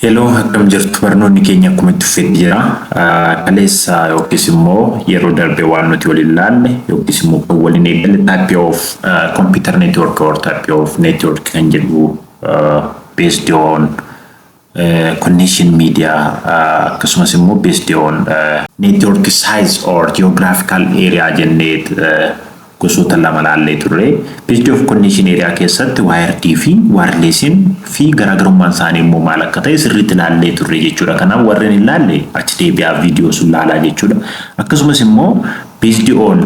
Hello, akkam jirtu? Barnoonni keenya akkuma itti fufetti jira. Kaleessa yookiis immoo yeroo darbe waan nuti waliin ilaalle yookiis immoo kan waliin eegalle type of computer network or type of network kan jedhu based on connection media, akkasumas immoo based on network size or geographical area jennee gosoota lama laallee turre. Based of connection area keessatti wired fi wirelessiin fi garaagarummaan isaanii immoo maal akka ta'e sirriitti laallee turre jechuudha. Kanaaf warreen hin laalle achi deebi'aa viidiyoo sun laalaa jechuudha. Akkasumas immoo based on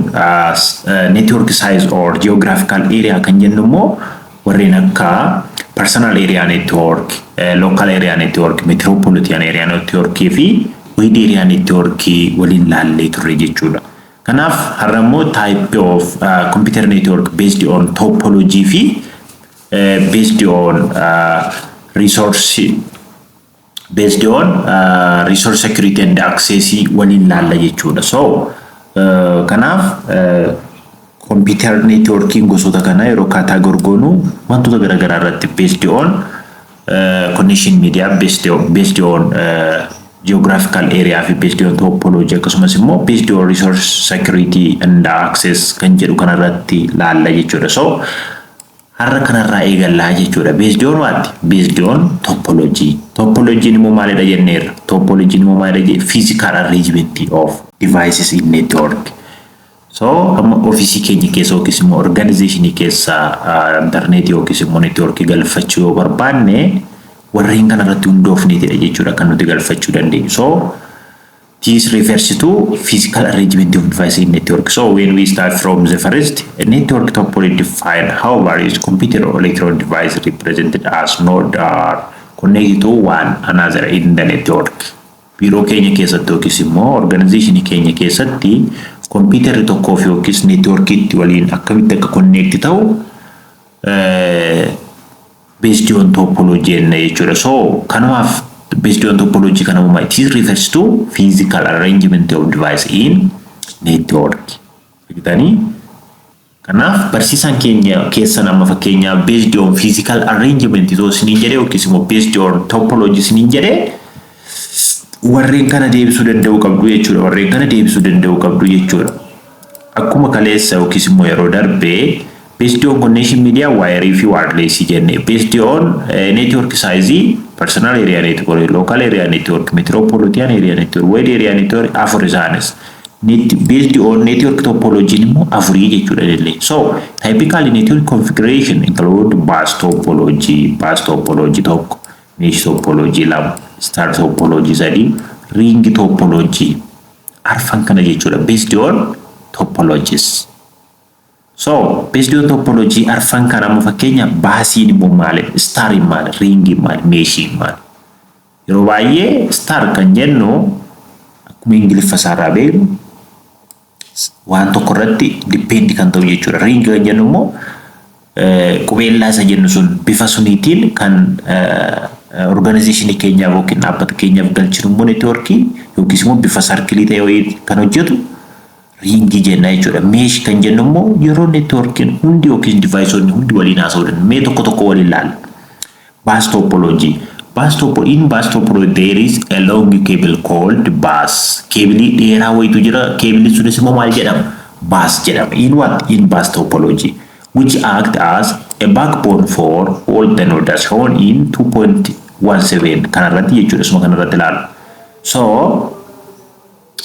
network size or geographical area kan jennu immoo warreen akka personal area network, local area network, metropolitan area network fi wide area network waliin laallee turre jechuudha. Kanaaf har'a immoo type of computer network based on topology fi based on resource based on resource security and access waliin laalla jechuudha. So kanaaf computer networking gosoota kana yeroo category goonu wantoota garaagaraa irratti based on connection media, based on geographical area fi based on topology, akkasumas immoo based on resource security and access kan jedhu kanarratti laalla jechuudha. So har'a kanarraa eegallaa jechuudha. Based on what? Based on topology. Topology immoo maalidha jenneerra? Topology immoo maalidha jenne? Physical arrangement of devices in network. So amma ofiisii keenya keessa yookiis immoo organizationii keessa intarneetii yookiis immoo networkii galfachuu yoo barbaanne, warreen kana irratti hundoofneetidha jechuudha kan nuti galfachuu dandeenyu. So this refers to physical arrangement of devices in network. So when we start from the first, a network topology define how various computer or electronic device represented as node are connected to one another in the network. Biiroo keenya keessatti yookiis immoo organizationii keenya keessatti kompiitarri tokkoof yookiis networkiitti waliin akkamitti akka connect ta'u based on topology jenna jechuudha. So kanumaaf based on topology kana uumaa it is refers to physical arrangement of device in network. Argitanii? Kanaaf barsiisaan keenya keessan amma fakkeenyaaf based on physical arrangement itoo isiniin jedhee yookiis immoo based on topology isiniin jedhee, warreen kana deebisuu danda'uu qabdu jechuudha. Warreen kana deebisuu danda'uu qabdu jechuudha. Akkuma kaleessa yookiis immoo yeroo darbee based on connection media wired fi wireless jenne, based on network size personal area network, local area network, metropolitan area network, wide area network afur isaanis. Based on network topology immoo afurii jechuudha illee. So typically network configuration include bus topology, bus topology tokko, mesh topology lama, star topology sadii, ring topology arfan kana jechuudha based on topologies. So based on topology arfan kana amma fakkeenya busiin immoo maali? Stariin maali? Ringiin maali? Meshiin maali? Yeroo baay'ee star kan jennu akkuma Ingiliffa isaarraa beeknu waan tokko irratti depend kan ta'u jechuudha. Ring kan jennu immoo qubeellaa isa jennu sun bifa suniitiin kan organizationii keenyaaf yookiin dhaabbata keenyaaf galchinu immoo networkii yookiis immoo bifa circleii ta'e wayii kan hojjetu ringii jenna jechuudha. Mesh kan jennu immoo yeroo networkiin hundi yookiin deviceonni hundi waliin haasa'uu danda'u. Mee tokko tokko waliin ilaalla. Bus topology. In bus topology there is a long cable called bus. Keebilii dheeraa wayitu jira. Keebiliin sunis immoo maal jedhama? Bus jedhama. In what? In bus topology, which act as a backbone for all the nodes shown in 2.17 kanarratti jechuudha. Isuma kanarratti ilaalu. So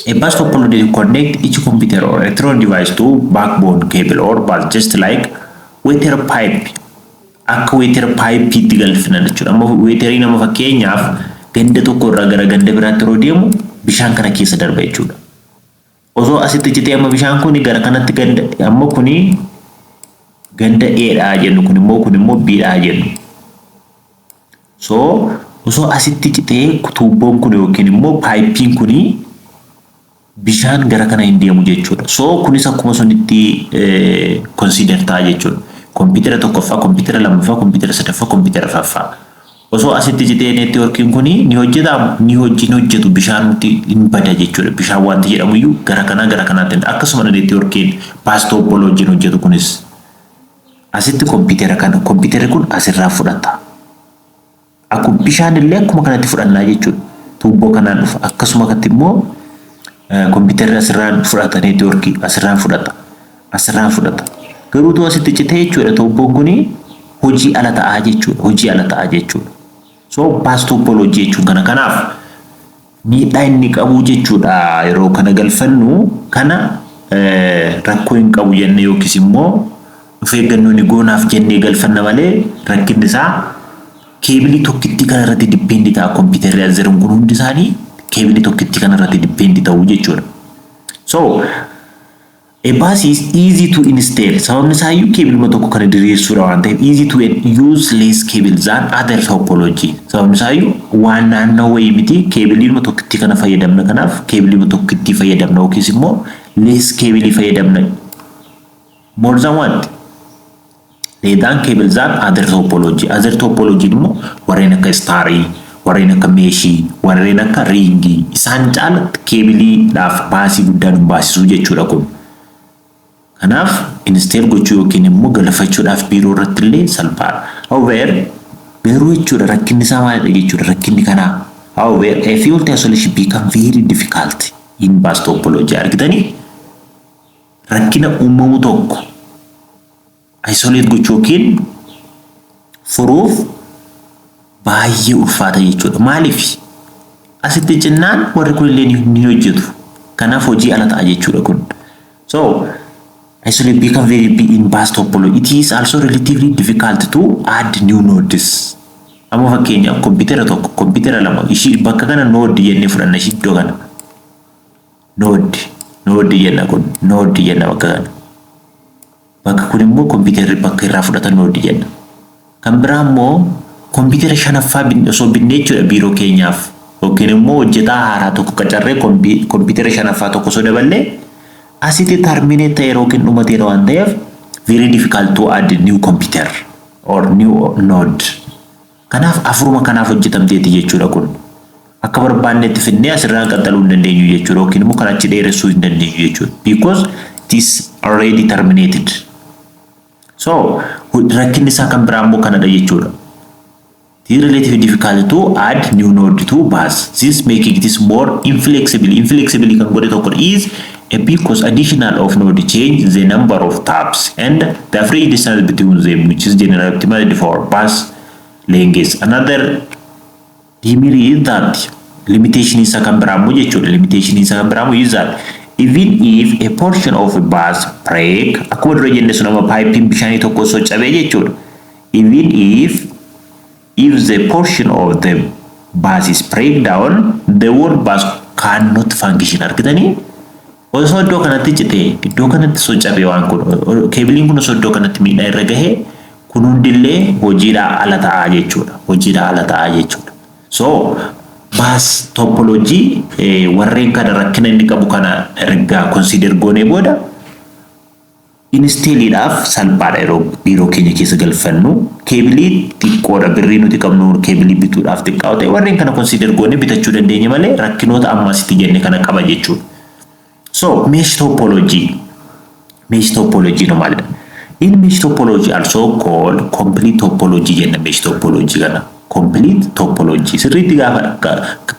a bus topology connect each computer or electronic device to backbone cable or bus, just like water pipe, akka water pipe itti galfina jechuudha. Amma waterii nama fakkeenyaaf ganda tokko irraa gara ganda biraatti yeroo deemu bishaan kana keessa darba jechuudha. Osoo asitti citee amma bishaan kuni gara kanatti ganda amma kuni ganda A dhaa jennu, kun immoo B dhaa jennu. So osoo asitti citee tuubboon kun yookiin immoo pipeiin kuni bishaan gara kana hin deemu jechuudha. So kunis akkuma sunitti consider ta'a jechuudha. Kompiitara tokkoffaa, kompiitara lammaffaa, kompiitara sadaffaa, kompiitara arfaffaa. Osoo asitti citee networkiin kun ni hojjetaa? Ni hojii hin hojjetu, bishaan nuti hin bada jechuudha. Bishaan wanti jedhamu iyyuu gara kanaa gara kanaatti akkasuma networkiin bus topologyn hojjetu kunis asitti kompiitara kana kompiitarri kun asirraa fudhata. Akkuma bishaan illee akkuma kanatti fudhannaa jechuudha. Tuubboo kanaan dhufa. Akkasuma kanatti immoo kompiitarri asirraan fudhata, networkii asirraan fudhata. Asirraan fudhata. Garuu tu asitti citee jechuudha, tuubboon kuni hojii ala ta'aa jechuudha. Hojii ala ta'aa jechuudha. So bus topology jechuun kana. Kanaaf miidhaa inni qabu jechuudha, yeroo kana galfannu kana rakkoo hin qabu jenne yookiis immoo of eeggannoo ni goonaaf jennee galfanna malee, rakkinni isaa keebilii tokkittii kana irratti depend ta'a. Kompiitarri as jiran kun hundi isaanii keebilii tokkittii kana irratti depend ta'uu jechuudha. So a bus is easy to install. Sababni isaayyuu keebiluma tokko kana diriirsuudha waan ta'eef, easy to use less cable than other topology. Sababni isaayyuu waan naannoo wayii miti, keebiliima tokkittii kana fayyadamna, kanaaf keebiliima tokkittii fayyadamna yookiis immoo less keebilii fayyadamna. More than what? Less than cable than other topology. Other topology immoo warreen akka starii, warreen akka meshii, warreen akka ringii isaan caalatti keebiliidhaaf baasii guddaa nu baasisuu jechuudha kun. Kanaaf install gochuu yookiin immoo galfachuudhaaf biiroo irratti illee salphaadha. However, garuu jechuudha, rakkinni isaa maalidha jechuudha rakkinni kanaa? However, a fault isolation become very difficult in bus topology. Argitanii, rakkina uumamu tokko isolate gochuu yookiin furuuf baay'ee ulfaata jechuudha. Maaliif? Asitti cinnaan warri kun illee ni hojjetu. Kanaaf hojii ala ta'a jechuudha kun. So isolate become very big in bus topology. It is also relatively difficult to add new nodes. Amma fakkeenyaaf kompiitara tokko, kompiitara lama, ishii bakka kana node jennee fudhanna, ishii iddoo kana. Node, node jenna kun, node jenna bakka kana. Bakka kun immoo kompiitarri bakka irraa fudhatan node jenna. Kan biraa immoo kompiitara shanaffaa osoo binnee jechuudha biiroo keenyaaf, yookiin immoo hojjetaa haaraa tokko qacarree kompiitara shanaffaa tokko osoo daballee, asitti terminate ta'e yookiin dhumateera waan ta'eef, very difficult to add new computer or new node. Kanaaf afuruma kanaaf hojjetamteeti jechuudha kun. Akka barbaannetti finnee asirraan qaxxaluu hin dandeenyu jechuudha, yookiin immoo kan achi dheeressuu hin dandeenyu jechuudha. Because it is already terminated. So rakkinni isaa kan biraa immoo kanadha jechuudha. It is relatively difficult to add new node to bus. This making it is more inflexible. Inflexible kan godhe tokko is a because additional of node change the number of taps and the average distance between them, which is generally optimized for bus length. Another demerit is that, limitation isa kan biraa immoo jechuudha. Limitation isa kan biraa immoo is that even if a portion of a bus break, akkuma dura jenne sun, amma pipeiin bishaanii tokko osoo cabee jechuudha. Even if the portion of the bus is break down, the whole bus cannot function. Argitanii, osoo iddoo kanatti cite, iddoo kanatti osoo cabee, waan kun keebiliin kun osoo iddoo kanatti miidhaa irra gahee, kun hundillee hojiidhaa ala ta'aa jechuudha. Hojiidhaa ala ta'aa jechuudha. So bus topology warreen kana rakkina inni qabu kana erga consider goonee booda, installiidhaaf salphaadha yeroo biiroo keenya keessa galfannu. Keebilii xiqqoodha, birrii nuti qabnu keebilii bituudhaaf xiqqaa ta'e, warreen kana consider goonee bitachuu dandeenya malee rakkinoota amma asitti jenne kana qaba jechuudha. So mesh topology, mesh topology no maalidha? In mesh topology, also called complete topology jenna mesh topology kana. Complete topology sirriitti gaafa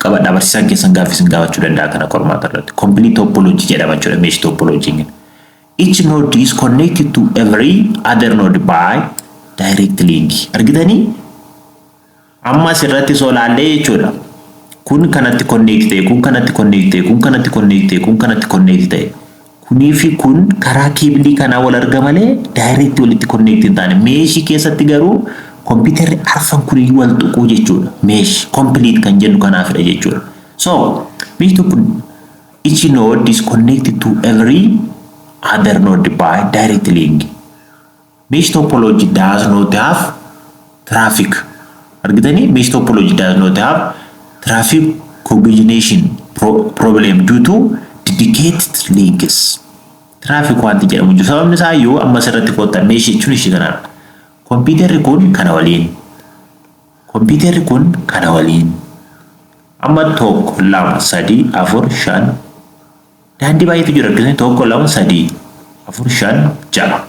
qabadha, barsiisaan keessan gaaffii isin gaafachuu danda'a kana qormaata irratti. Complete topology jedhama jechuudha mesh topology. Each node is connected to every other node by direct link. Argitanii? Amma asirratti soo laallee jechuudha. Kun kanatti connect ta'e, kun kanatti connect ta'e, kun kanatti connect ta'e, kun kanatti connect ta'e. Kunii fi kun karaa keebilii kanaa wal arga malee direct walitti connect hin taane. Meshii keessatti garuu kompiitarri arfan kun wal tuquu jechuudha. Mesh complete kan jennu kanaafidha jechuudha. So mesh tokko, each node is connected to every other node by direct link. Mesh topology does not have traffic. Argitanii, mesh topology does not have traffic congestion problem due to dedicated links. Traffic wanti jedhamu jiru. Sababni isaa iyyuu amma asirratti kottaa, mesh jechuun ishee kanadha. Kompiitarri kun kana waliin. Kompiitarri kun kana waliin. Amma tokko, lama, sadii, afur, shan. Daandii baay'eetu jira. Argitanii, tokko, lama, sadii, afur, shan, ja'a.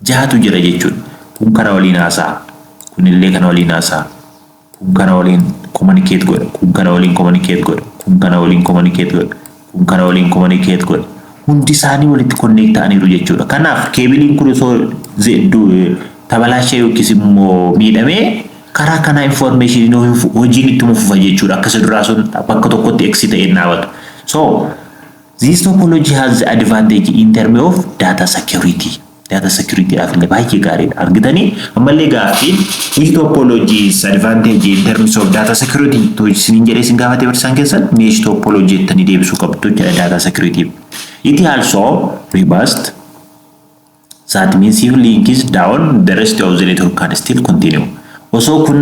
Ja'atu jira jechuudha. Kun kana waliin haasa'a. Kunillee kana waliin haasa'a. Kun kana waliin communicate godha. Kun kana waliin communicate godha. Kun kana waliin communicate godha. Kun kana waliin communicate godha. Hundi isaanii walitti connect ta'aniiru jechuudha. Kanaaf keebiliin kun osoo tabalaashee yookiis immoo miidhamee, karaa kanaa information hojiin itti fufa jechuudha. Akka isa duraa sun bakka tokkotti eksi ta'ee dhaabatu. So this topology has the advantage in terms of data security. Data security dhaaf illee baay'ee gaariidha. Argitanii, ammallee gaaffiin "Which topology is advantage in terms of data security?" to isiniin jedhee isin gaafate barsiisaan keessan, mesh topology jettanii deebisuu qabdu jechuudha data security. It also robust. That means if link is down, the rest of the network can still continue. Osoo kun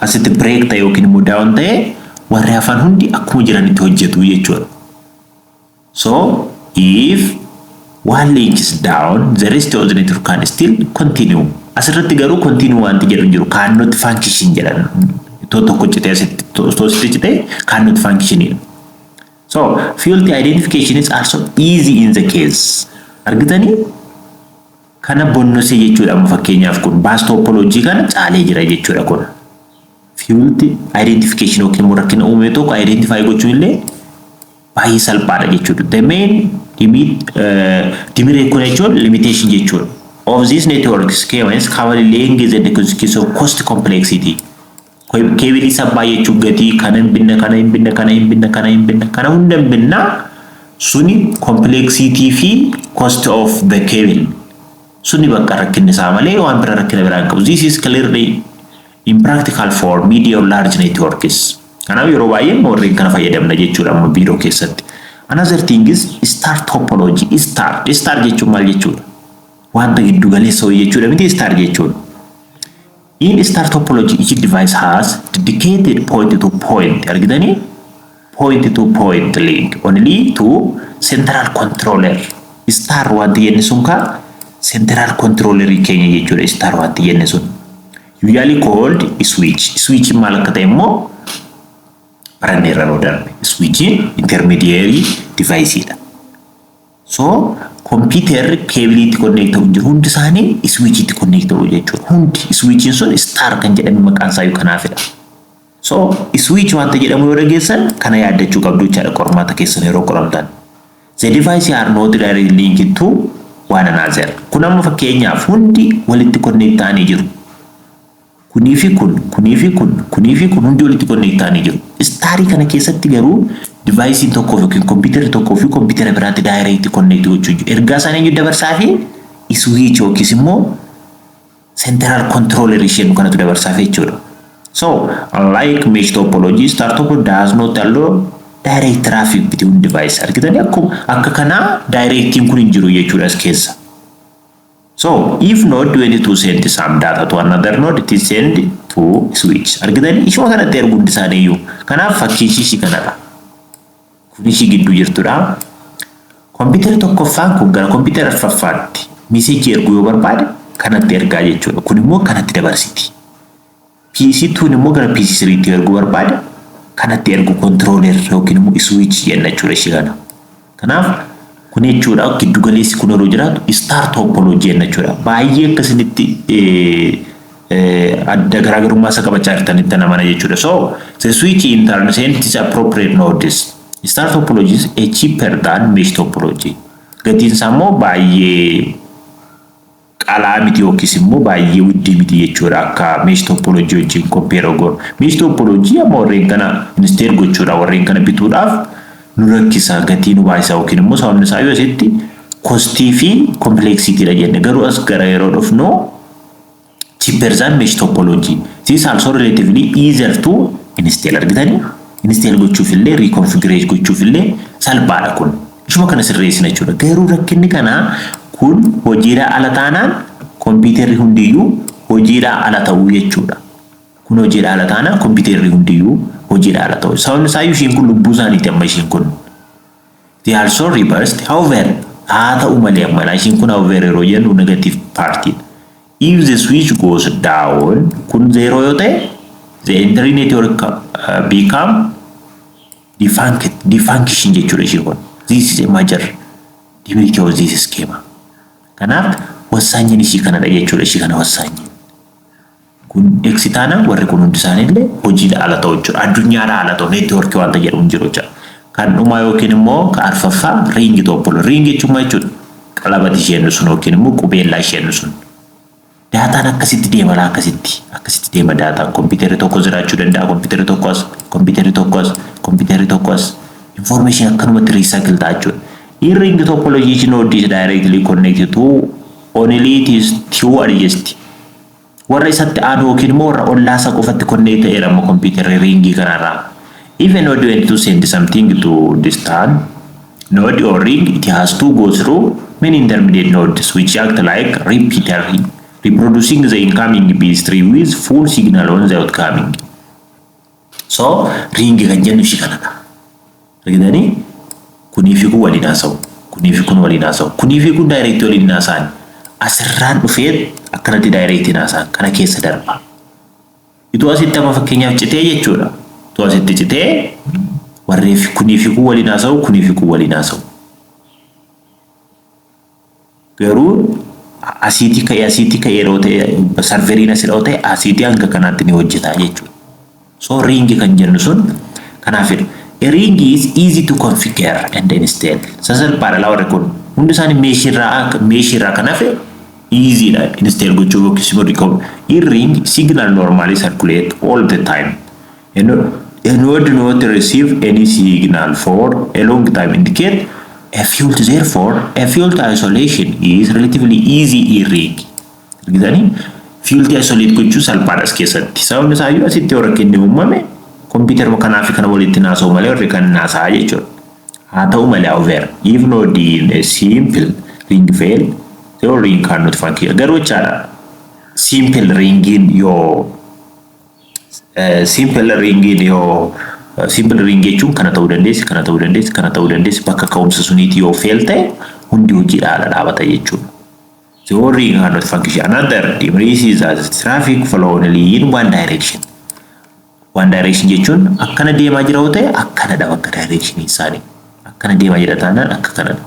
asitti break ta'e yookiin immoo down ta'e, warri hafan hundi akkuma jiranitti hojjetu jechuudha. So if one link is down, the rest of the network can still continue. Asirratti garuu continue wanti jedhu hin jiru. Cannot function jedhan. Ittoo tokko citee asitti asitti citee cannot function. So fault identification is also easy in the case. Argitanii? Kana bonnosee jechuudha. Amma fakkeenyaaf kun bus topology kana caalee jira jechuudha kun. Fault identification yookiin immoo rakkina uume tokko identify gochuun illee baay'ee salphaadha jechuudha. The main demerit kun jechuun limitation jechuudha. Of these network schemas, cable length and the consequence of cost complexity. Keebilii isaa baay'achuu, gatii kana hin binna, kana hin binna, kana hin binna, kana hin binna, kana hunda hin binna, suni complexity fi cost of the cable suni bakka rakkinni isaa malee waan bira rakkina biraa hin qabu. This is clearly impractical for medium large networks. Kanaaf yeroo baay'ee warreen kana fayyadamna jechuudha amma biiroo keessatti. Another thing is star topology. Star. Star jechuun maal jechuudha? Wanta giddu galeessa wayii jechuudha miti star jechuun? In star topology, each device has dedicated point to point. Argitanii? Point to point link only to central controller. Star wanti jenne sun ka central controller keenya jechuudha. Star wanti jenne sun. Usually called switch. Switch maal akka ta'e immoo baranneerra yeroo darbe. Switchiin intermediary device dha. So kompiitarri keebiliitti connect ta'u jiru hundi isaanii switchiitti connect ta'u jechuudha. Hundi switchiin sun star kan jedhame maqaan isaa kanaafidha. So switch wanta jedhamu yoo dhageessan kana yaaddachuu qabdu jechaadha qormaata keessan yeroo qoramtan. The device are not directly linked to one another. Kun amma fakkeenyaaf hundi walitti connect ta'anii jiru. Kunii fi kun, kunii fi kun, kunii fi kun hundi walitti connect ta'anii jiru. Starii kana keessatti garuu deviceiin tokkoo yookiin kompiitarri tokkoo fi kompiitara biraatti direct connect gochuu jiru. Ergaa isaanii eenyu dabarsaa fi switch yookiis immoo central controller isheen kanatu dabarsaa fi jechuudha. So, unlike mesh topology, star topology does not allow direct traffic between device. Argitanii, akkuma akka kanaa directiin kun hin jiru jechuudha as keessa. So, if node want to send some data to another node, it is send to switch. Argitanii, ishuma kanatti ergu hundi isaanii iyyuu. Kanaaf fakkiin ishii kanadha. Kun ishii gidduu jirtudha. Kompiitarri tokkoffaan kun gara kompiitara arfaffaatti messageii erguu yoo barbaade kanatti ergaa jechuudha. Kun immoo kanatti dabarsiti. PC 2 immoo gara PC 3tti erguu barbaade kanatti ergu, controller yookiin immoo switch jenna jechuudha ishii kana. Kanaaf kun jechuudha giddu galeessi kun yeroo jiraatu star topology jenna jechuudha. Baay'ee akkasinitti adda garaagarummaa isa qabachaa jirtanitti namana jechuudha. So the switch in turn sends its appropriate nodes. Star topology is a cheaper than mesh topology. Gatiin isaa immoo baay'ee qalaa miti yookiis immoo baay'ee wuddii miti jechuudha akka mesh topology wajjin compare goonu. Mesh topology amma warreen kana install gochuudha, warreen kana bituudhaaf nu rakkisa, gatii nu baay'isa, yookiin immoo sababni isaa yoo asitti costii fi complexitydha jenne, garuu as gara yeroo dhufnu cheaper than mesh topology. This also relatively easier to install. Argitanii, install gochuuf illee, reconfigure gochuuf illee salphaadha kun. Ishuma kana sirreessina jechuudha. Garuu rakkinni kanaa kun hojiidhaa ala taanaan kompiitarri hundiyyuu hojiidhaa ala ta'uu jechuudha. Kun hojiidhaa ala taanaan kompiitarri hundiyyuu hojiidhaa ala ta'uu. Sababni isaa ishiin kun lubbuu isaaniiti amma ishiin kun. They also robust. However, haa ta'u malee, amma ishiin kun however yeroo jennu negative part. If the switch goes down, kun zero yoo ta'e, the entire network become defunct, defunction jechuudha ishiin kun. This is a major demerit of this schema. Kanaaf wassaanyiin ishii kanadha jechuudha, ishii kana wassaanyiin. Kuni Kun X taanaan warri kun hundi isaaniillee hojiidha ala ta'u jechuudha. Addunyaadha ala ta'u, networkii wanta jedhamu hin jiru jechuudha. Kan dhumaa yookiin immoo kan arfaffaa ring topology. Ring jechuun maal jechuudha? Qalabati isheen sun yookiin immoo qubeellaa isheen sun. Daataan akkasitti deema laa, akkasitti deema daataan. Kompiitarri tokko jiraachuu danda'a, kompiitarri tokko as, kompiitarri tokko as, kompiitarri tokko as. Information akkanumatti recycle ta'a jechuudha. In ring topology, each node is directly connected to only its two adjacent. Warra isatti aanu yookiin immoo warra ollaasaa qofatti connect ta'eera amma kompiitarri ringii kanarraa. If a node wants to send something to distant node or ring, it has to go through many intermediate nodes which act like repeater, reproducing the incoming bit stream with full signal on the outcoming. So, ring kan jennu ishii kanadha. Argitanii? Kunii fi kun waliin haasa'u. Kunii fi kun waliin haasa'u. Kunii fi kun direct waliin haasa'an. Asirraan dhufee akkanatti direct haasa'an. Kana keessa darba. Ituu asitti amma fakkeenyaaf citee jechuudha. Ituu asitti citee warree fi kunii fi kun waliin haasa'u, kunii fi kun waliin haasa'u. Garuu asiitii ka'ee yeroo ta'e, serveriin asirra yoo ta'e, asiitii hanga kanaatti ni hojjeta jechuudha. So ring kan jennu sun kanaafidha. A ring is easy to configure and install. Sasalphaadha laa warri kun. Hundi isaanii meshiirraa kan hafe easy dha install gochuu yookiis immoo recover. In ring, signal normally circulate all the time. A node not receive any signal for a long time indicate a fault. Therefore, a fault isolation is relatively easy in ring. Argitanii, fault isolate gochuu salphaadha as keessatti. Sababni isaa iyyuu asitti yoo rakkinni uumame kompiitaruma kanaa fi kana walitti naasa'u malee warri kan naasa'a jechuudha. Haa ta'u malee, however, if node in a simple ring fail, the ring cannot function. Garuu jechaadha, simple ringiin yoo simple ring jechuun kana ta'uu dandeessi, kana ta'uu dandeessi, kana ta'uu dandeessi, bakka ka'umsa suniiti yoo fail ta'e hundi hojiidha ala dhaabata jechuudha. The whole ring cannot function. Another demerit is that traffic flow only in one direction. One direction jechuun akkana deemaa jira yoo ta'e akkanadha bakka direction isaanii. Akkana deemaa jira taanaan akka kanadha.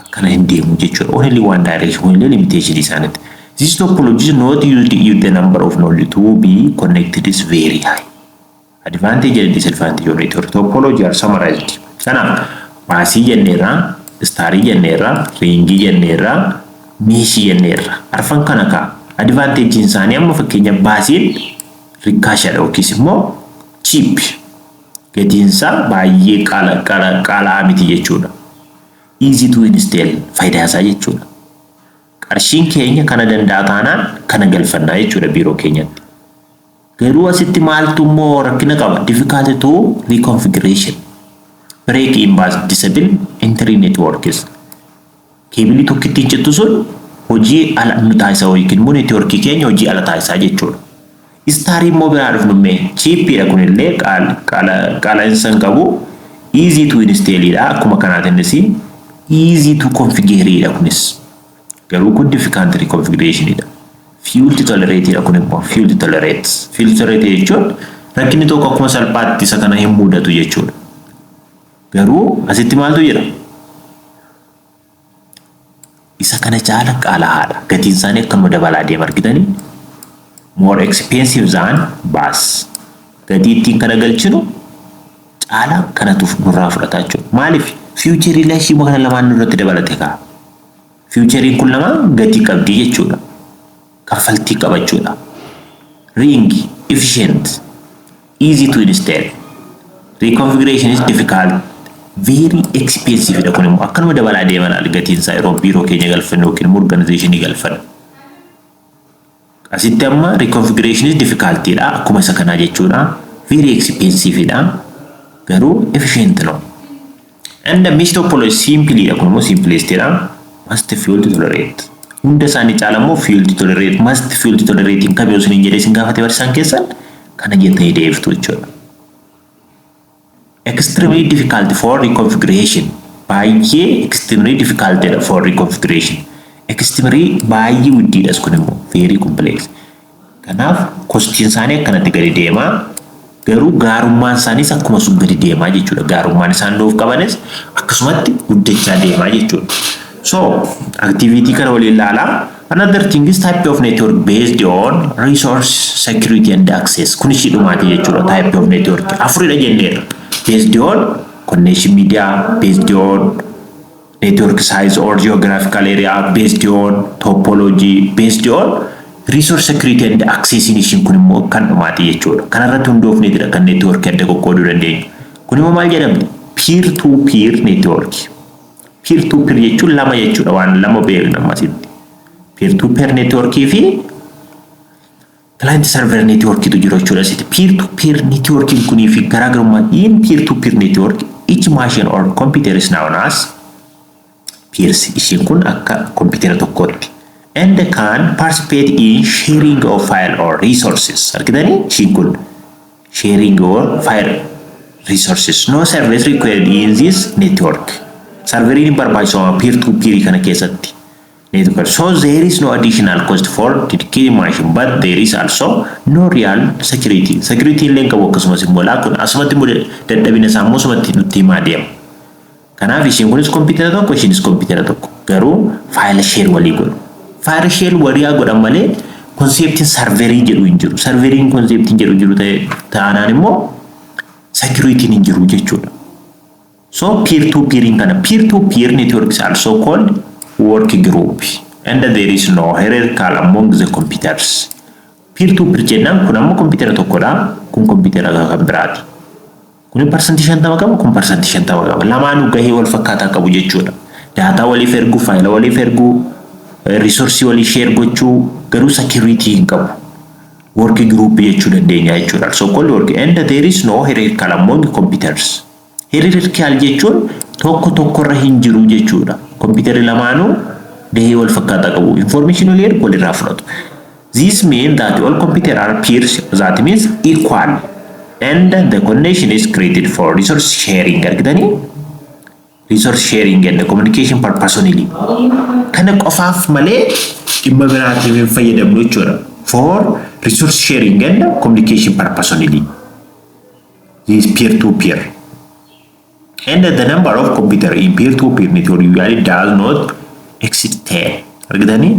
Akkana hin deemu jechuudha. Only one direction, only limitation isaaniiti. This topology is not used if the number of nodes to be connected is very high. Advantage and disadvantage of network topology are summarized. Kanaaf busii jenneerra, starii jenneerra, ringii jenneerra, meshii jenneerra. Arfan kana kaa advantageiin isaanii amma fakkeenya busiin rikkaashadha yookiis immoo cheap, gatiinsaa baay'ee qaala'aa miti jechuudha. Easy to install faayidaa isaa jechuudha. Qarshiin keenya kana danda'a taanaan kana galfannaa jechuudha biiroo keenyatti. Garuu asitti maaltu immoo rakkina qaba? Difficult to reconfiguration. Break in bus disable entire networks. Cableii tokkittiin cittu sun hojii ala nu taasisa yookiin immoo networkii keenya hojii ala taasisaa jechuudha. Starii immoo biraa dhufnu mee cheapiidha, kunillee qaala'insa hin qabu. Easy to installidha, akkuma kanaatinnis easy to configureidha kunis. Garuu kun difficult reconfigurationidha. Fault tolerate kun immoo fault tolerate. Fault tolerate jechuun rakkinni tokko akkuma salphaatti isa kana hin mudatu jechuudha. Garuu asitti maaltu jira? Isa kana caala qaalaa'aadha. Gatiin isaanii akkanuma dabalaa deema argitanii? More expensive than bus. Gatii ittiin kana galchinu caala kanatu nurraa fudhata jechuudha. Maaliif? Featureii lashii kana lamaan nurratti dabalate kaa. Featureiin kun lamaan gatii qabdii jechuudha. Kaffaltii qabachuudha. Ring, efficient, easy to install. Reconfiguration is difficult, very expensive dha kun immoo akkanuma dabalaa deeman gatiin isaa yeroo biiroo keenya galfannu yookiin immoo organizationii galfannu. Asitti amma reconfiguration is difficult dha akkuma isa kanaa jechuudha. Very expensive dha. Garuu efficient no. And the mesh topology simply dha, kun immoo simplest dha. Must fault tolerate. Hunda isaanii caala immoo fault tolerate, must fault tolerate hin qabu isiniin jedhee isin gaafate barsiisaan keessan kana jettanii deebiftu jechuudha. Extremely difficult for reconfiguration. Baay'ee extremely difficult dha for reconfiguration. Extremely baay'ee guddiidhas kun immoo very complex. Kanaaf costiin isaanii akkanatti gadi deemaa. Garuu gaarummaan isaaniis akkuma sun gadi deemaa jechuudha. Gaarummaan isaan nuuf qabanis akkasumatti guddachaa deemaa jechuudha. So activity kana waliin ilaalaa. Another thing is type of network based on resource security and access. Kun ishii dhumaati jechuudha, type of network. Afuridha jenneerra. Based on connection media, based on network size or geographical area, based on topology, based on resource security and access. Ishiin kun immoo kan dhumaati jechuudha. Kanarratti hundoofneetidha kan network adda qoqqooduu dandeenyu. Kun immoo maal jedhamti? Peer to peer network. Peer to peer jechuun lama jechuudha, waan lama beekna ammasitti. Peer to peer networkii fi client server networkiitu jiru jechuudha asitti. Peer to peer networkiin kunii fi garaagarummaa, in peer to peer network, each machine or computer is known as peers. Ishiin kun akka kompiitara tokkootti. And can participate in sharing of file or resources. Argitanii, ishiin kun sharing or file resources. No server required in this network. Serveriin hin barbaachisu peer to peer kana keessatti. Network. So there is no additional cost for dedicated machine, but there is also no real security. Security illee hin qabu, akkasumas immoo kun asumatti immoo dadhabina isaa immoo asumatti nutti himaa deema. Kanaaf ishiin kunis kompiitara tokko, ishiinis kompiitara tokko, garuu faayila share walii godhu. Faayila share walii godhan malee conceptiin serverii jedhu hin jiru. Serveriin conceptiin jedhu jiru ta'e taanaan immoo securityn hin jiru jechuudha. So peer to peeriin kana, peer to peer network is also called work group, and there is no hierarchical among the computers. Peer to peer jennaan kun ammoo kompiitara tokkodha. Kun kompiitara kan biraati. Kun 50% qaba, kun 50% qaba. Lamaanuu gahee wal fakkaataa qabu jechuudha. Daataa waliif erguu, faayila waliif erguu, resourceii walii share gochuu, garuu security hin qabu. Work group jechuu dandeenya jechuudha. So called work, and there is no hierarchical among computers. Hierarchical jechuun tokko tokkorra hin jiru jechuudha. Kompiitarri lamaanuu gahee wal fakkaataa qabu. Information walii ergu, walirraa fudhatu. This means that all computer are peers, that means equal, and the connection is created for resource sharing. Argitanii? Resource sharing and communication purpose only. Kana qofaaf malee dhimma biraatiif hin fayyadamnu jechuudha. For resource sharing and communication purpose only. This peer to peer. And the number of computer in peer to peer network usually does not exceed 10. Argitanii?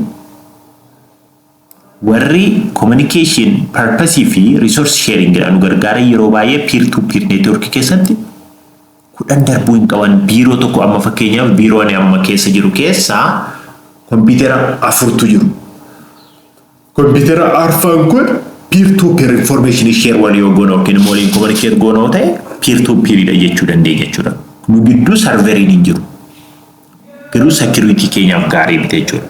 Warri communication purpose fi resource sharing jedhan nu gargaaran yeroo baay'ee peer to peer network keessatti 10 darbuu hin qaban. Biiroo tokko amma, fakkeenyaaf, biiroo ani amma keessa jiru keessaa kompiitara afurtu jiru. Kompiitara arfan kun peer to peer information share walii yoo goona yookiin immoo waliin communicate goonoo ta'e, peer to peeridha jechuu dandeenya jechuudha. Nu gidduu serveriin hin jiru. Garuu security keenyaaf gaarii miti jechuudha.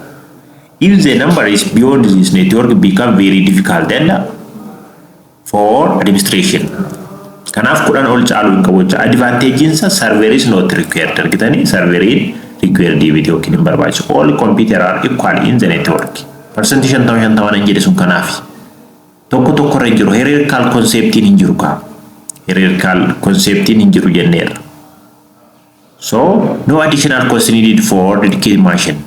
If the number is beyond this, network become very difficult and for administration. Kanaaf 10 ol caaluu hin qabu jechuudha. Advantagein isaa server is not required. Argitanii, serveriin required miti yookiin hin barbaachisu. All computer are equal in the network. 50% 50% hin jedhe sun kanaafi. Tokko tokkorra hin jiru. Hierarchical conceptiin hin jiru kaa. Hierarchical conceptiin hin jiru jenneerra. So no additional cost needed for dedicated machine.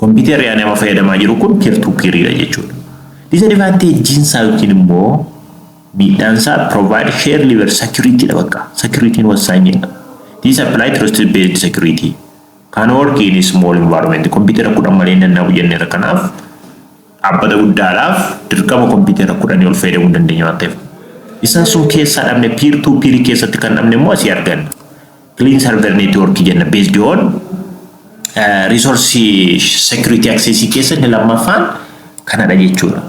Kompiitarri ani amma fayyadamaa jiru kun peer to peeridha jechuudha. Disadvantagein isaa yookiin immoo miidhaan isaa provide share level security dha bakka. Security'n wasaanyidha. This apply trusted based security. Can work in small environment. Kompiitara 10 malee hin danda'amu jenneera, kanaaf dhaabbata guddaadhaaf dirqama kompiitara 10ii ol fayyadamuu hin dandeenya waan ta'eef. Isaan sun keessaa dhabne, peer to peer keessatti kan dhabne immoo asii arganna. Client server network jenna, based on resource security access keessatti lammaffaan kanadha jechuudha.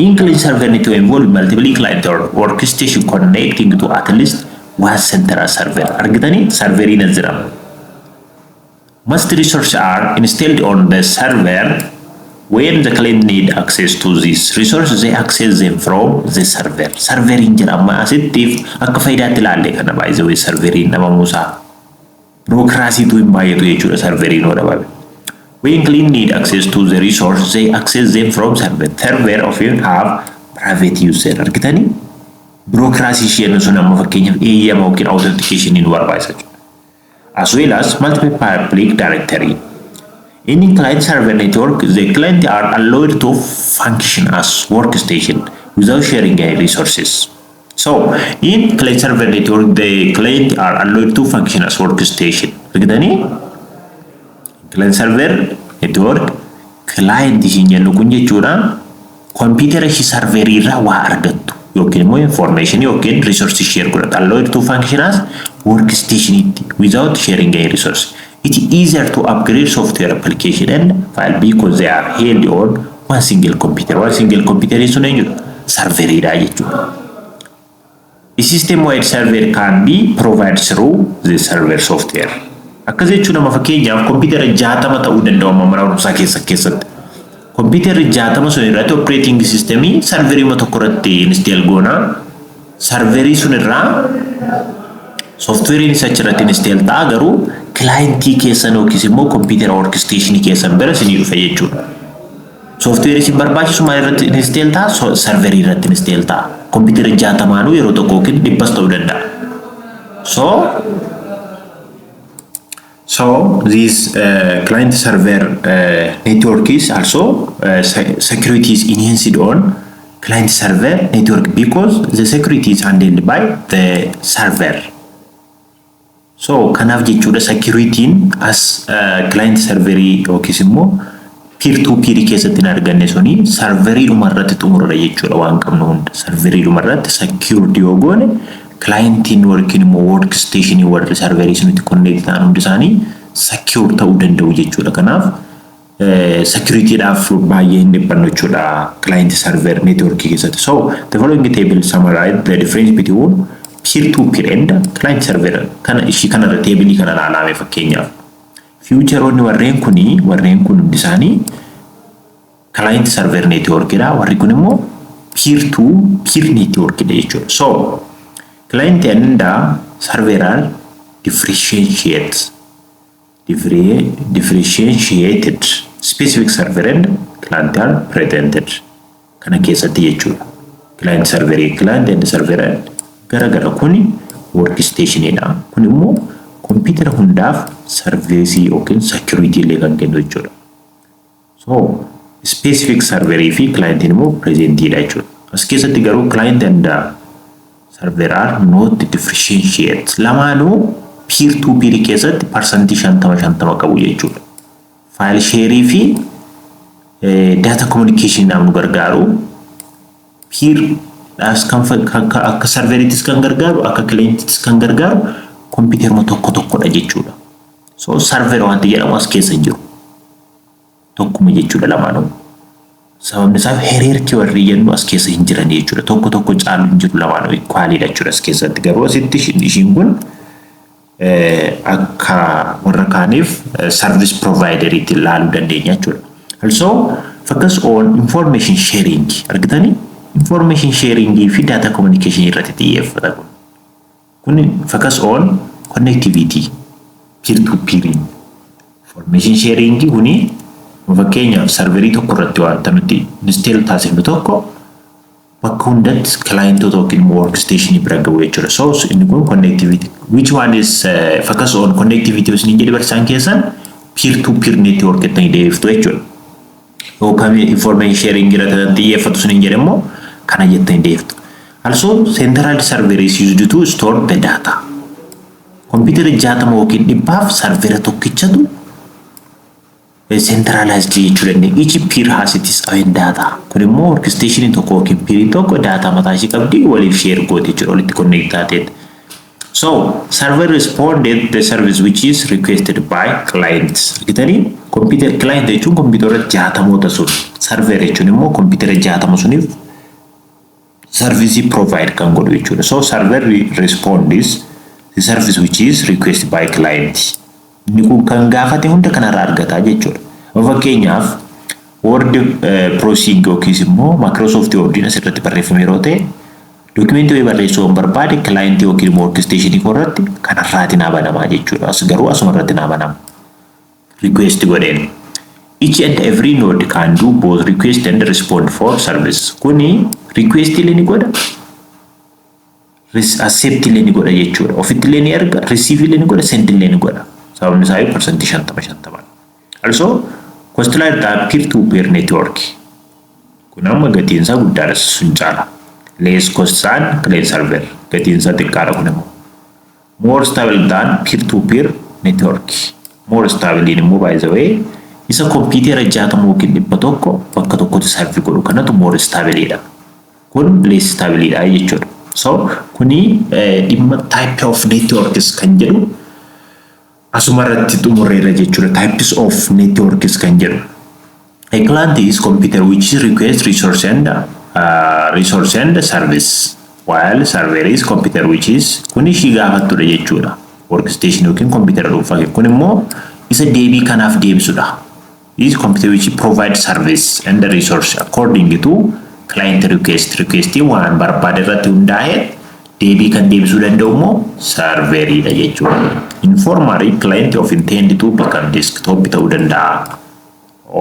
In client server network involve multiple client or workstation connecting to at least one central server. Argitanii, serveriin as jira. Most resources are installed on the server. When the client need access to this resource, they access them from the server. Serveriin jira amma asittiif akka faayidaatti ilaalle kana baay'ee serveriin dhabamuusaa. Bureaucracytu hin baay'atu jechuudha serveriin yoo dhabame. When client need access to the resource, they access them from server. Server often have private user. Argitanii? Bureaucracy isheen sun amma fakkeenyaaf eeyyama yookiin authentication nu barbaachisa jechuudha. As well as multiple public directory. In client server network, the client are allowed to function as workstation without sharing any resources. So, in client server network, the client are allowed to function as workstation. Argitanii? Client server network, Client ishiin jennu kun jechuudha kompiitara ishii serverii irraa waa argattu yookiin immoo information yookiin resource share godhatu. Allowed to function as workstation without sharing a resource. It is easier to upgrade software application and file because they are held on one single computer. One single computer sun eenyudha? Serveriidha jechuudha. A system-wide server can be provided through the server software. Akkas jechuun nama fakkeenyaaf kompiitara 60 ta'uu danda'u amma mana barumsaa keessatti. Kompiitarri 60 sun irratti operating systemii serverii tokko irratti install goona. Serverii sun irraa softwareiin isa achirratti install ta'a, garuu clientii keessan yookiis immoo kompiitara workstationii keessan bira isinii dhufa jechuudha. Softwareii isin barbaachisu maal irratti install ta'a? Serverii irratti install ta'a. Kompiitara 60nuu yeroo tokko yookiin 100s ta'uu danda'a. So this client server network is also security is enhanced on client server network because the security is handled by the server. So kanaaf jechuudha security'n as client serverii yookiis immoo peer to peer keessatti hin arganne suni serverii dhuma irratti xumurra jechuudha. Waan qabnu hunda serverii dhuma irratti secured yoo goone, clientiin yookiin immoo workstationii warri serverii sunitti connect ta'an hundi isaanii secure ta'uu danda'u jechuudha. Kanaaf securityidhaaf baay'ee hin dhiphannu jechuudha client server network keessatti. So the following table summarize the difference between peer to peer and client server. Kana ishii kanarra tableii kana ilaalame fakkeenyaaf. Featureoonni warreen kun hundi isaanii client server networkidha. Warri kun immoo peer to peer networkidha jechuudha. So client and server are differentiated. Specific server and client are presented kana keessatti jechuudha. Client server, client and server gara gara. Kuni workstationidha. Kun immoo kompiitara hundaaf serviceii yookiin security illee kan kennu jechuudha. So specific serverii fi clientiin immoo presentiidha jechuudha. As keessatti garuu client and server are not differentiate. Lamaanuu peer to peer keessatti 50% 50% qabu jechuudha. File shareii fi data communication nu gargaaru. Peer kan akka serveriittis kan gargaaru, akka clientittis kan gargaaru kompiitaruma tokko tokkodha jechuudha. So server wanti jedhamu as keessa hin jiru. Tokkuma jechuudha lamaanuu. Sababni isaa hierarchy warri jennu as keessa hin jiran jechuudha. Tokko tokko caalu hin jiru, lamaanuu equaliidha jechuudha as keessatti. Garuu asitti ishiin kun akka warra kaaniif service provideriitti ilaaluu dandeenya jechuudha. Also focus on information sharing, argitanii, information sharing fi data communication irratti xiyyeeffata kun. Kun focus on connectivity, peer to peer information sharing. Kuni fakkeenyaaf serverii tokko irratti wanta nuti install taasifnu tokko bakka hundatti clientoota yookiin immoo workstationii bira gahu jechuudha. So inni kun connectivity. Which one is focus on connectivity osoo jedhe barsiisaan keessan, peer to peer network jettanii deebiftu jechuudha. Yookaan information sharing irratti xiyyeeffatu sun hin jedhe immoo kana jettanii deebiftu. Also central server is used to store the data. Kompiitara 60 yookiin 100f servera tokkichatu centralized jechuu dandeenya. Each peer has its own data. Kun immoo workstation tokko yookiin peeriin tokko data mataa ishee qabdi, waliif share gooti jechuudha, walitti connect taateet. So server responded the service which is requested by clients. Argitanii, computer client jechuun kompiitara 60moota sun, server jechuun immoo kompiitara 60 suniif service provide kan godhu jechuudha. So server responds the service which is requested by client. Inni kun kan gaafate hunda kanarraa argataa jechuudha. Fakkeenyaaf Word processing yookiis immoo Microsoft Word asirratti barreeffame yeroo ta'e, documentii wayii barreessuu yoo barbaade, clientii yookiin immoo workstationii koo irratti kanarraati naa banamaa jechuudha. As garuu asuma irratti naa banama. Request godheen. Each and every node can do both request and respond for service. Kuni request illee ni godha, accept illee ni godha jechuudha. Ofitti illee ni erga, receive illee ni godha, send illee ni godha. Sababni isaa 50% 50%. Also, costlier than peer to peer network. Kun amma gatiin isaa guddaadha, sun caala. Less cost than client server. Gatiin isaa xiqqaadha kun immoo. More stable than peer to peer network. More stable immoo, by the way, Isa kompiitara 60 yookiin 100 bakka tokkotti serve godhu kanatu more stableidha. Kun less stableidha jechuudha. So kuni dhimma type of networks kan jedhu asuma irratti xumurreerra jechuudha. Types of networks kan jedhu. A client is computer which requests resource and service, while server is computer which is kun ishii gaafattudha jechuudha. Workstation yookiin computer dhuunfaa kun immoo isa deebii kanaaf deebisudha. This computer which provide service and the resource according to client request. Request waan barbaade irratti hundaa'e deebii kan deebisuu danda'u immoo serveriidha jechuudha. Informally, client of intend to become desktop ta'uu danda'a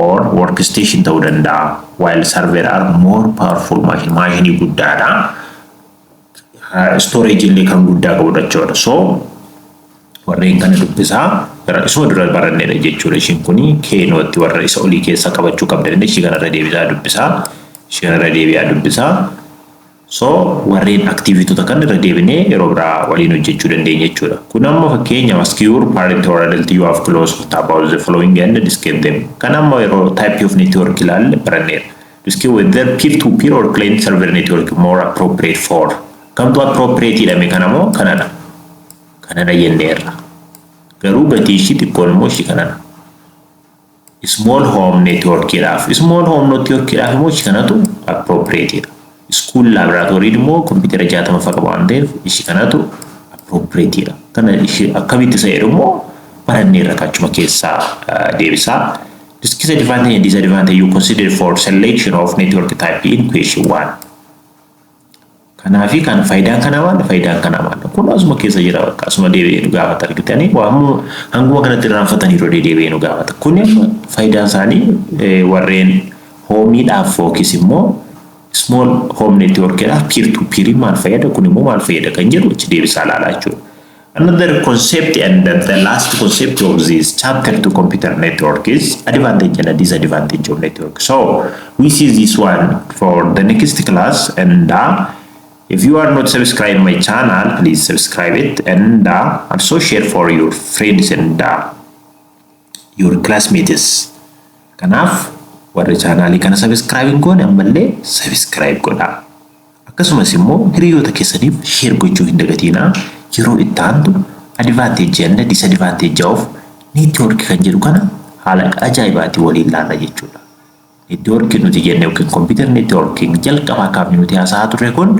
or workstation ta'uu danda'a, while server are more powerful machine, maashinii guddaadha. Storage illee kan guddaa qabudha jechuudha. So warreen kana dubbisaa, isuma dura barannedha jechuudha. Ishiin kuni keenootti warra isa olii keessa qabachuu qabdan, ishii kanarra deebisaa dubbisaa. Ishii kanarra deebi'aa dubbisaa. So warreen activitoota kan irra deebinee yeroo biraa waliin hojjechuu dandeenya jechuudha. Kun amma fakkeenya, ask your parent or adult you have close about the following and describe them. Kan amma yeroo type of network ilaalle baranneera. Describe whether peer to peer or client server network more appropriate for. Kamtu appropriate jedhame? Kanamoo kanadha. Kanadha jenneerra. Garuu gatii ishii xiqqoon immoo ishii kanadha. Small home networkiidhaaf. Small home networkiidhaaf immoo ishii kanatu appropriate dha. School laboratory immoo kompiitara 60 fa'a qaba waan ta'eef ishii kanatu appropriate dha. Kana ishii akkamitti isa jedhu immoo baranneerra, achuma keessaa deebisaa. Discuss advantage and disadvantage you consider for selection of network type in question one. Kanaafi kan faayidaan kanaa maal? Faayidaan kanaa maal? Kun asuma keessa jira, bakka asuma deebi'ee nu gaafata argitanii, hanguma kanatti irraanfatanii yeroo deebi'ee nu gaafata. Kun faayidaan isaanii warreen homeiidhaaf yookiis immoo small home networkidhaaf peer to peer maal fayyada, kun immoo maal fayyada kan jedhu achi deebisaa ilaalaa jechuudha. Another concept and the last concept of this chapter to computer network is advantage and disadvantage of network. So we see this one for the next class, and if you are not subscribed my channel, please subscribe it and also share for your friends and your classmates. Kanaaf warri channelii kana subscribe hin goone ammallee subscribe godhaa. Akkasumas immoo hiriyoota keessaniif share gochuu hin dagatinaa. Yeroo itti aantu advantage and disadvantage of network kan jedhu kana haala ajaa'ibaatiin waliin ilaalla jechuudha. Network nuti jenne yookiin computer networking jalqabaa kaafne nuti haasa'aa turre kun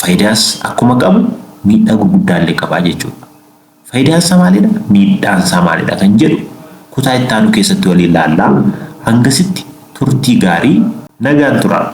faayidaas akkuma qabu miidhaa gurguddaa illee qabaa jechuudha. Faayidaan isaa maalidha? Miidhaan isaa maalidha kan jedhu kutaa itti aanu keessatti waliin ilaallaa. Hangasitti turtii gaarii, nagaan turaa.